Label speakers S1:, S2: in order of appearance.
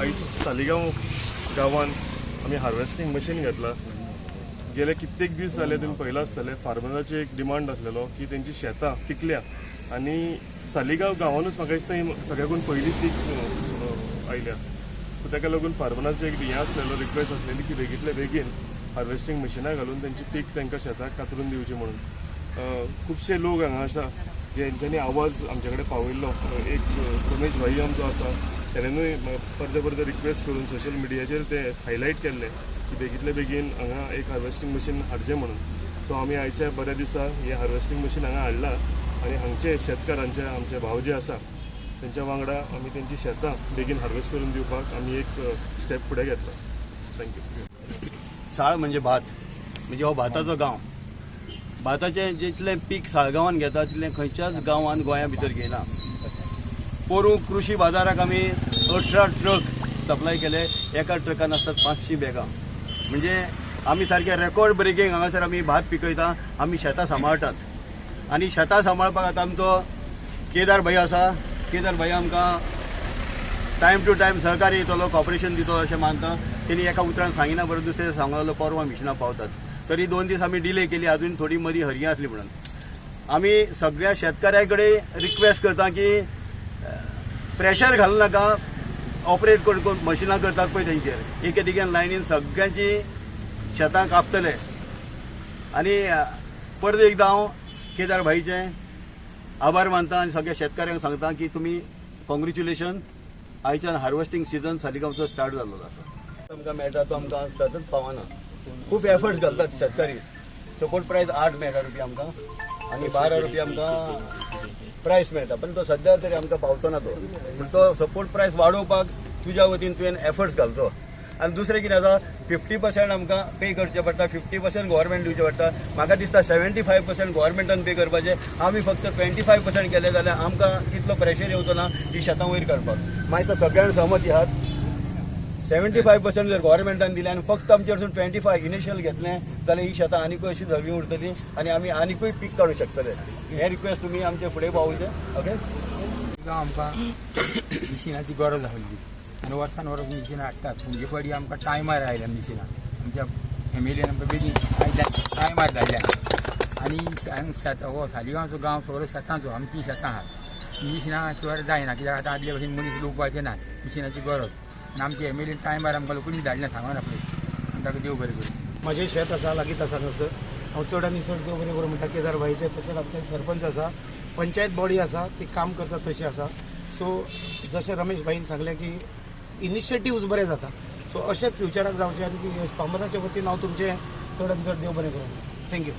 S1: आयज सालिगांव गांवांत आमी हार्वेस्टिंग मशीन घेतला. गेले कित्येक दीस जाले तुमी पळयलां आसतलें, फार्मराची एक डिमांड आसलेलो की तेंची शेतां पिकल्या आनी सालिगांव गांवानूच म्हाका दिसता ही सगळ्याकून पयली पीक आयल्या. सो ताका लागून फार्मराचो एक हें आसलेलो, रिक्वेस्ट आसलेली की बेगींतले बेगीन हार्वेस्टिंग मशिनां घालून तेंची पीक तांकां शेताक कातरून दिवची म्हणून. खुबशे लोक हांगा आसा जेंच्यांनी आवाज आमचे कडेन पावयल्लो. एक रमेश भाई आमचो आसा, तेणेनूय परते परते रिक्वेस्ट करून सोशल मिडियाचेर ते हायलायट केल्ले की बेगींतले बेगीन हांगा एक हार्वेस्टिंग मशीन हाडचें म्हणून. सो आमी आयच्या बऱ्या दिसा हें हार्वेस्टिंग मशीन हांगा हाडलां आनी हांगचे शेतकारांचे आमचे भाव जे आसा तेंच्या वांगडा आमी तेंची शेतां बेगीन हार्वेस्ट करून दिवपाक आमी एक स्टेप फुडें घेतला. Thank you.
S2: साळ म्हणजे भात, म्हणजे हो भाताचो गांव. भाताचें जितलें पीक साळगांवान घेता तितलें खंयच्याच गांवान गोंया भितर घेयना. पोरूं कृशी बाजाराक आमी 18 ट्रक सप्लाय केले. एका ट्रकान आसतात 500 बॅगां. म्हणजे आमी सारकें रेकॉर्ड ब्रेकींग हांगासर आमी भात पिकयता. आमी शेतां सांबाळटात आनी शेतां सांबाळपाक आतां आमचो केदार भाई आसा. केदार भाई आमकां टायम टू टायम सहकार्य दितलो, कॉपरेशन दितलो अशें मानता. तेणी एका उतरान सांगिना बरोबर दुसरें सांगलो परवां मिशनां पावतात. तरी 2 दीस आमी डिले केली, अजून थोडी मदीं हरयें आसली म्हणून. आमी सगळ्या शेतकऱ्यां कडेन रिक्वेस्ट करता की प्रेशर घालूं नाका, ऑपरेट करून मशिनां करतात पळय तेंचेर एके दिकेन लायनीन सगळ्यांची शेतां कापतले. आनी परत एकदां हांव केदार भाईचें आभार मानता आनी सगळ्या शेतकऱ्यांक सांगता की तुमी कॉंग्रेच्युलेशन, आयच्यान हार्वेस्टिंग सिजन सालिगांवचो स्टार्ट जाल्लो आसा. आमकां मेळटा तो आमकां सतत पावना. खूब एफर्ट्स घालतात शेतकरी. सपोर्ट प्रायस 8 मेळटा रुपया आमकां आनी 12 रुपया आमकां प्रायस मेळटा, पण तो सद्या तरी आमकां पावचो ना तो. पूण तो सपोर्ट प्रायस वाडोवपाक तुज्या वतीन तुवें एफर्ट्स घालचो. आनी दुसरें कितें आसा, 50% आमकां पे करचें पडटा, 50% गव्हर्मेंट दिवचें पडटा. म्हाका दिसता 75% गव्हर्मेंटान पे करपाचें, आमी फक्त 25% केलें जाल्यार आमकां तितलो प्रेशर येवचो ना ही शेतां वयर काडपाक. मागीर तर सगळ्यांक सहमत आहात. 75% जर गव्हर्मेंटान दिलें आनी फक्त आमचे कडसून 25 इनिशियल घेतलें जाल्यार ही शेतां आनिकूय अशी धवी उरतली आनी आमी आनिकूय पीक काडूंक शकतले. हें रिक्वेस्ट तुमी आमचे फुडें पावोवचें. ओके.
S3: आमकां मिशिनाची गरज आसली आनी वर्सान वर्स मिशिनां हाडटात. फुडले फावटी आमकां टायमार आयल्या मिशिनां, आमच्या फॅमिलीन आमकां बेगीन टायमार धाडल्या. आनी शेतां हो सालिगांवचो गांव सगळो शेतांचो, आमचीं शेतां आहात. मिशिनां शिवाय जायना, कित्याक आतां आदले भशेन मनीस लुवपाचे ना, मिशिनाची गरज. आनी आमची फॅमिलीन टायमार आमकां लोकांनी धाडलें सांगून आपले, आनी ताका देव बरें करूं.
S4: म्हजें शेत आसा लागींच आसा हांगासर. हांव चड आनी चड देव बरें करूं म्हणटा केदार भाईचें. तशेंच आमचे सरपंच आसा, पंचायत बॉडी आसा, ती काम करता तशी आसा. सो जशें रमेश भाईन सांगलें की इनिशिएटिव्स बरे जाता, सो अशेंच फ्युचराक जावचें आनी फार्मराच्या वतीन हांव तुमचें चड आनी चड देव बरें करूं. Thank you.